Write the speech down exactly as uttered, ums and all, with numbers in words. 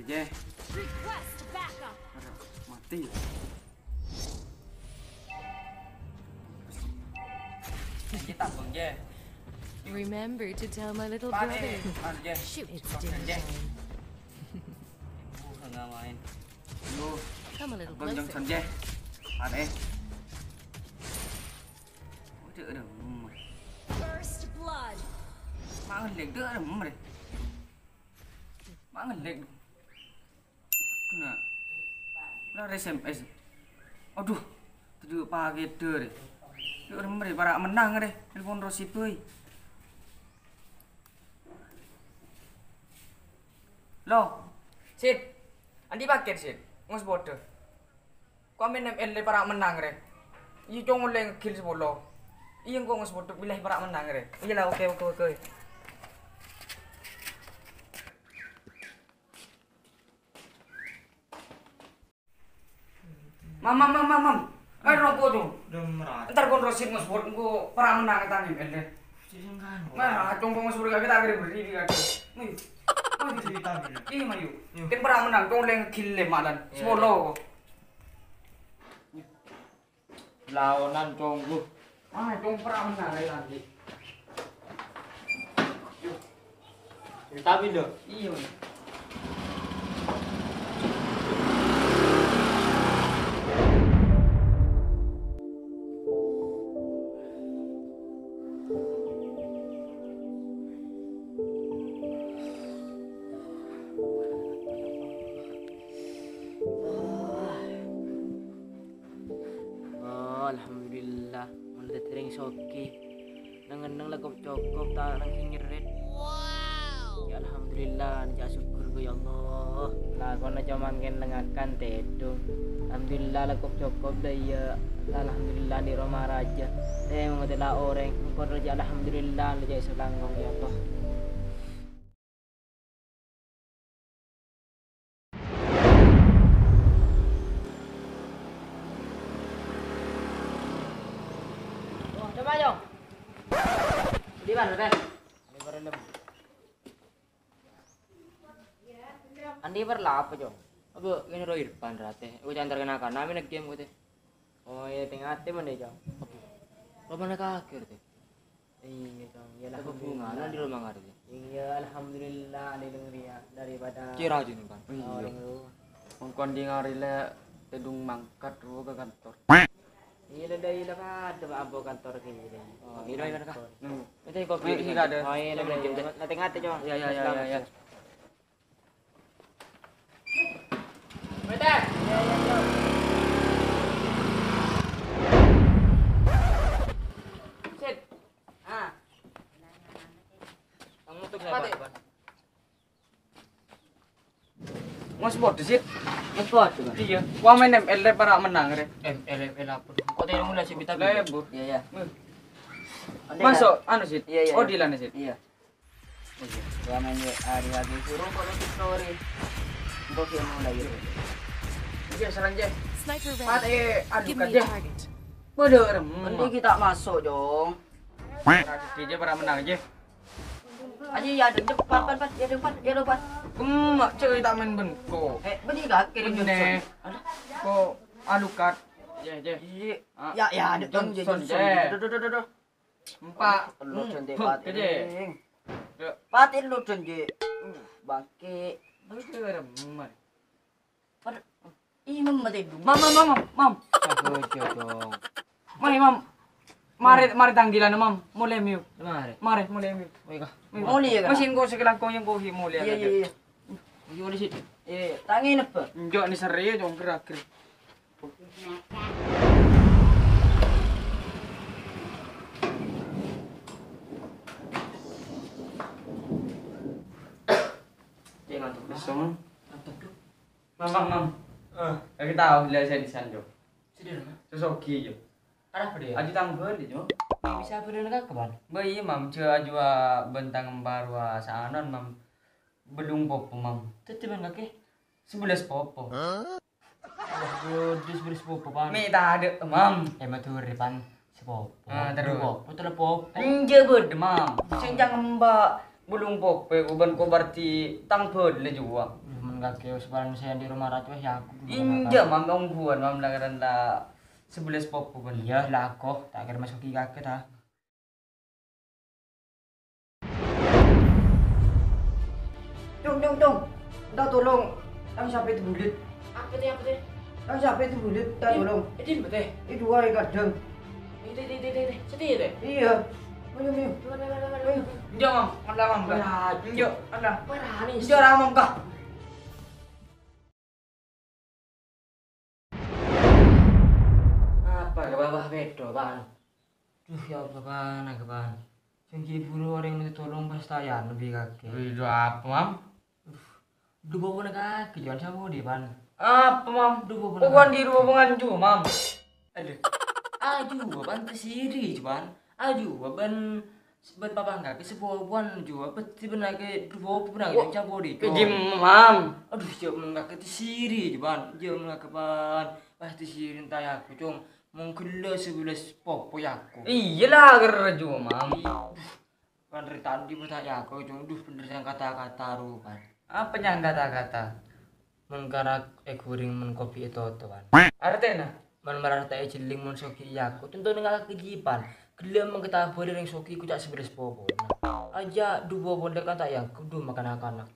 Jeh. Request backup. Aduh, mati. Iki tabung, Jeh. Remember to tell my little brother. Anu, Jeh. Shoot, it's dinner time. Ibu nggak main. Yo, come a little closer. Jeh. Aneh. Udah, udah. First blood. Mangan lek, udah, udah. Mangan lek. Kena. Lah, S M S. Aduh, tadi pagi deh. Yuk, remmer, para' mennang deh. Telepon Rosi boy. Lo, Sid. Andi' paket, Sid. Ngos bodoh. Komen M L para' mennang, re. Iya, cong, olle ngekill sapolo. Iya, engko' ngos bodoh, bilai para' mennang, re. Iya lah, oke, oke, oke. Mam, mam, mam, mam, mam. Eh, roko, Cung. Udah merah. Entar kon Rosid nge-support, engko' para' mennang tang M L deh. Nah, Cung, kon nge-support kagak tak kira beri di kaki. Nih. Nih, cerita dulu. Iya, mayu. Yuk. Kan para' mennang, Cung, leng gile malan. Iya. Sepuluh. Laonan, Cung, bu. Ah, Cung, para' mennang lagi. Tapi, Dok. Iya, Mas. Oh, alhamdulillah, mula daddi rèng soghi. Neng-enneng la kop-cokop, ta' neng sè nyerret. Ya, alhamdulillah, nèka asokkor, ya Allah. Lakona coma ngennengngakan tèdung. Alhamdulillah, la kop-cokop, la iyâ. La, alhamdulillah, di roma rajâ. Eh, mangkèn la orèng, engko' rajâ, alhamdulillah, la jâ' èsalangkong, ya Allah. Oh, coba, Jong. Di mana, Teh? Di mana, Lem? Andi' parlo apa, Jong? Apa, kènè' ro Irfan, ra, Teh? Aku jantar kena-kena, main game, Teh. Oh, iya, tengah hati mana, Jong? Apa? Lo mana kaget, Teh? Iya, Cong. Iya, alhamdulillah. Hubungan di rumah ngarep. Iya, alhamdulillah, di Dengria daripada Kira aja nih, Bang. Oh, iya. Mongkon di ngarep le tèdung mangkat ro ka kantor. Iya, le, iya, le, ada ambo kantor kènè'. Oh, iya, iya, Kak. Nunggu. Itu kopi. Iya, iya, ada. Oh, iya, le, iya. Nanti ngate, Cong. Iya, iya, iya, iya, iya. Meter. Sit. Ah. Kamu tuh Pati. Ngos podo, Sit. Ngos podo, Mas. Iya. Wah, main M L deh, para' menang, re. M L, M L apa? Kok tadi mulai sih kita Lebur. Iya, iya. Masuk, anu, Sit. Iya, iya, iya. Odilan, Sit. Iya. Iya. Gua main W A di lagi suruh kalau di story. Untuk yang mulai gitu. Iya, serang, Jeh. Sniper ready. Pat, eh, aduh, Give me a Jeh. Target. Waduh, rem. Mending kita masuk, Jong. Dia para' menang, Jeh. Aja ya, ada depan, pan, pan, ya depan, ya depan. Emak, cewek tak main bengko. Eh, beri kaki, Bener. Johnson. Aduh. Kok alukat? Jeh, Jeh. Iya. Ah, ya, ya, ada Johnson, Johnson, Jeh. Duh, duh, duh, duh, duh. Empat. Lu Hmm, jangan buk, patin, Jeh. Ring. Yuk. Patin lu, Jon, Jeh. Uh, bangke. Lu cewek remen. Pad-, ih, Mam, mati dulu. Mam, Mam, Mam, Mam, Mam. Sagojo dong. Mai, Mam. Mari, mari tanggilan, Mam. Mulai, miu. Mari. Mari, mulai, miu. Woi, kah. Miu. Mulai, ya, kah? Mesin kau sekilang kau yang kau hi, mulai Iya, aja. Iya, iya. Iya, di situ. Iya, iya. Tangi napa? Enggak, ini seri ya, congker akhir. Dia ngantuk. Bisa, Mam. Ngantuk, Dok. Mam, Mam, Mam. Eh. Lagi tahu, lihat saya di sana, Jo. Sederhana. Sesogi, Jo. Arapa dia? Aju tanggal dia, Jo. Bisa apa dia nak kapan? Mbak, iya, Mam. Cuma aju, ah, bentang baru, ah, sanon, Mam. Belum popo, Mam. Tadi main kaki? Sebelas popo. Hah? Waduh, sebelas popo, Pan. Mi tadi, Mam. Eh, matur, Pan. Sepopo. Ah, terus? Popo, terus popo. Enggak, beda, Mam. Sing jangan, Mbak. Belum popo, uban kobar di tang bed le juang. Hmm. Kakè wis paran sè di rumah ratu, ya aku. Inja, Mam, ongghuwân, Mam, lantaran la sabellâs popo, bân. Iyâ, la aku, ta' kèra masogi kakè, ta'. Dong, dong, dong. Minta tolong. Tang siapa itu bulit? Apa teh, apa teh? Tang siapa itu bulit? Minta tolong. Ini apa teh? Ini dua yang kadang. Ini teh, teh, teh, teh, teh. Sedih ya teh? Iya. Ayo, ayo. Mana, mana, mana, mana? Enggak, Mam. Ada, Mam. Wah, enggak, ada. Parah nih. Enggak, ada, Mam, kah? Apa ke bawah bedo, Pan? Duh, ya Allah, Pan, apa, Pan? Sing ghi' buru orèng minta tolong pas ta' anu bi' kakè. Wih, itu apa, Mam? Duh, duh, bawa kakè, jangan sama dia, Pan. Apa, Mam? Duh, bawa. Bukan di rumah penganju, Mam. Aduh. Aju, Pan, kesiri, Pan. Aju, Pan. Bân papa kakè sapopowan, Ju, pèssè bân kakè duwâ' bân kakè Wo, cabodi, Ju. Gim, Mam. Aduh, jhâ' mon kakè tèsiri, Ju, Pan. Jhâ' mon kakè, Pan. Pas tèsiri entah ya aku, Cung. Mon ghellâ' sabellâs popo ya aku. Iyâ la, ghâr, Ju, Mam. Ih, aduh. Kan dari tadi pas ta' ya aku, Cung. Duh, bhender sè kata-kata ru, Pan. Apa nyang kata-kata? Mon karak èghurèng, mon kopi ètoto, Pan. Artèna? Mon mararta èjhelling, mon sogi ya aku, tentu nengka kejipan. Gelem mengketahui reng sogi ku cak sabellâs popona. Aja duwâ' pon dek kata yang kudu makan anak-anak.